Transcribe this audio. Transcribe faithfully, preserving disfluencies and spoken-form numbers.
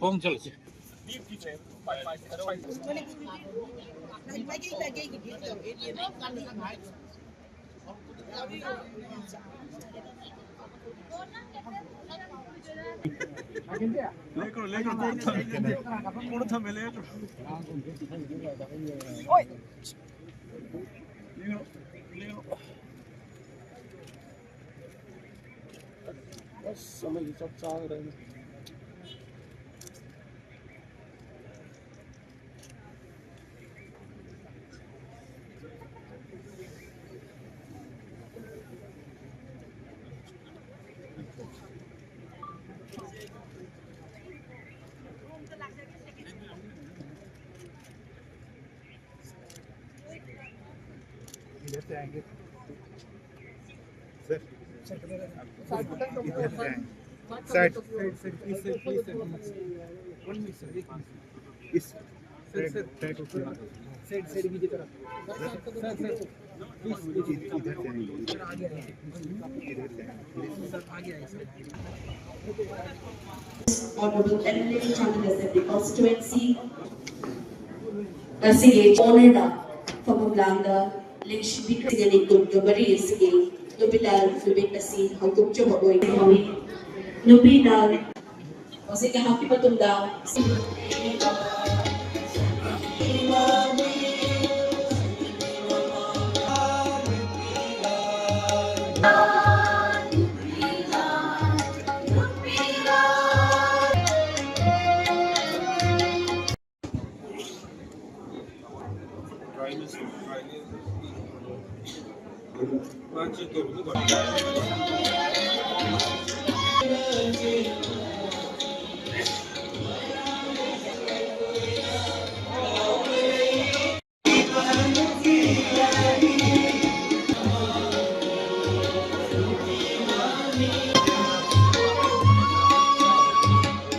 ꯈꯣꯡ ꯆꯠꯂꯁꯤ꯫ ꯂꯦꯛꯈ꯭ꯔꯣ, ꯂꯦꯛꯈ꯭ꯔꯣ, ꯀꯣꯟꯅ ꯊꯝꯃꯦ, ꯀꯣꯟꯅ ꯊꯝꯃꯦ, ꯂꯦꯛꯈ꯭ꯔꯣ꯫ ꯂꯦꯛꯈ꯭ꯔꯣ, ꯂꯦꯛꯈ꯭ꯔꯣ꯫ ꯑꯁ, ꯑꯃꯗꯤ ꯆꯞ ꯆꯥꯈ꯭ꯔꯦꯅꯦ꯫ इधर से आएंगे। सर, इधर से आएंगे। Side, side, side, please, sir, please, sir. One minute, sir, एक मिनट। इस sir, sir, side, side, side की तरफ। सर, सर, प्लीज, प्लीज, इधर से आएंगे। इधर से आएंगे। Honorable M L A, Chandigarh Assembly Constituency, ꯉꯁꯤꯒꯤ ꯑꯣꯅꯔꯗ ꯐꯝꯐꯝ ꯂꯥꯡꯗ ꯂꯦꯡꯁꯤꯟꯕꯤꯈ꯭ꯔꯒꯅꯤ꯫ ꯀꯨꯟꯒ ꯃꯔꯤ ꯑꯁꯤꯒꯤ ꯅꯨꯄꯤ ꯂꯥꯜ ꯅꯨꯃꯤꯠ ꯑꯁꯤ ꯍꯧꯗꯣꯛꯆꯕ ꯑꯣꯏꯅ ꯍꯧꯏ꯫ ꯅꯨꯄꯤ ꯂꯥꯜ ꯍꯧꯖꯤꯛ ꯉꯥꯏꯍꯥꯛꯀꯤ ꯃꯇꯨꯡꯗ